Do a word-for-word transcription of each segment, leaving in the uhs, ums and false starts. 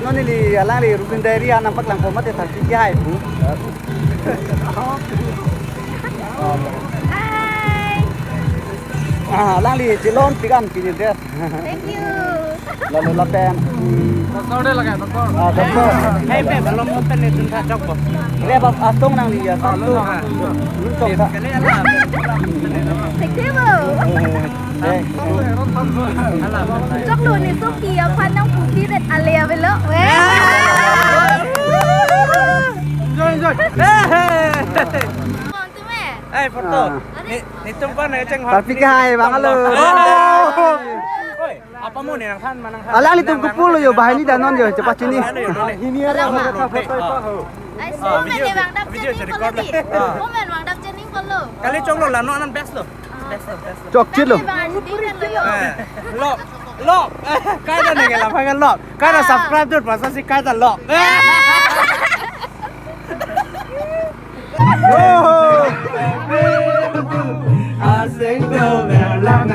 Neli alangli Rubin Diary an nangpaklangpo mate tharpi kehai pu. Hi. Ah, alangli chelonpik an pini dress. Thank you. Lalu lapen. Doctor dei lake, doctor. Ah, doctor. Hei, pe, belum open ni, tunta chok bo. Re bab asong nangli ya, satu. Lun chok ta. Sekali ala. Sekali bo. Eh. Choklo ne sopi aphan nangpupi vet ale avelo. Weh. Enjoy, enjoy. Bang tume. Eh, photo. Ah. Ni, nitum ko ne cheng. Tapi ke hai bang alo. Oi, apa mo ne nangthan ma nangthan. Alanglitum ke pulo yo, bahai ni danon yo, cepat sini. Hini ada. Ai, so video, mene bang dap video chening record follow. Ah. Komen bang dap chening follow. Kali choklo la, non an best lo. Best lo, best lo. Chok chit lo. Bang, chening follow yo. Eh, lo, lo. Kada ne la, pakai lo. Kada subscribe dut, masa si kada lo. Aseng dover lang.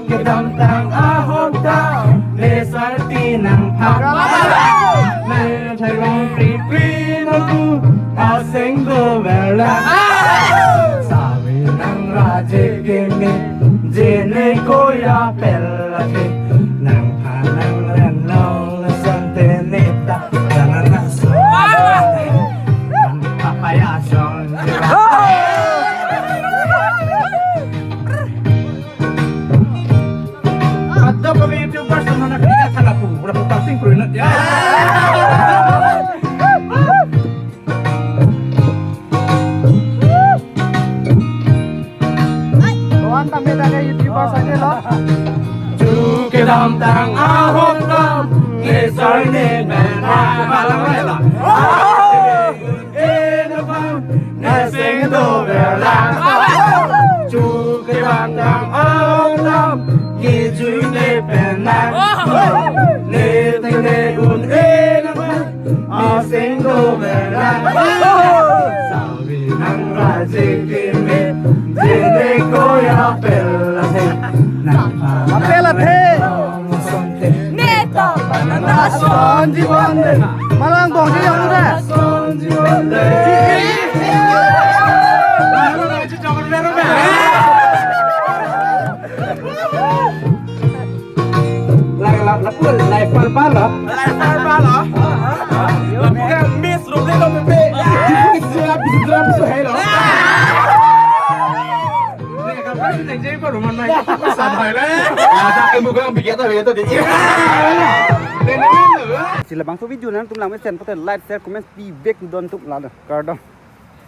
Kedamtang ahok ta, le sarti nangphak. Le thairong pri pri nangku, aseng dover lang. Sabi nang raje keme, jene koya pel ake, nangphan nangren long, le sante neta, jangan masuk. Apa ya, John? Ada bagi YouTubers yang anak dia salah pu, udah putar sing perlu ya. Kawan kami dari YouTubers aja lo. Chu kedamtang ahok dam, ngesar ne men ha kalang lela. Enapang, neseng dover lang. Chu kedamtang ahok dam, kijui ne pen lang. Ne teng ne un enapang, aseng dover lang. Sabi nang raje keme, jene koya pel ake. Nang apel athe. Neta banana son jiwan de. Malang bong je yang udah. Son jiwan de. Lai, lai, lai, lai, pal, pal, ah. Lai, pal, pal, ah. Lapu ke Miss Rubli lo, Miss. Siap, siap, siap, hello. Nih, kapan sih, Jay, baru main-main? Santai lah. Ada yang buka, bikin atau bikin atau di. Si labangso video nangtum langmesen pute like, share, comment, pi vek don tum la. Kardom.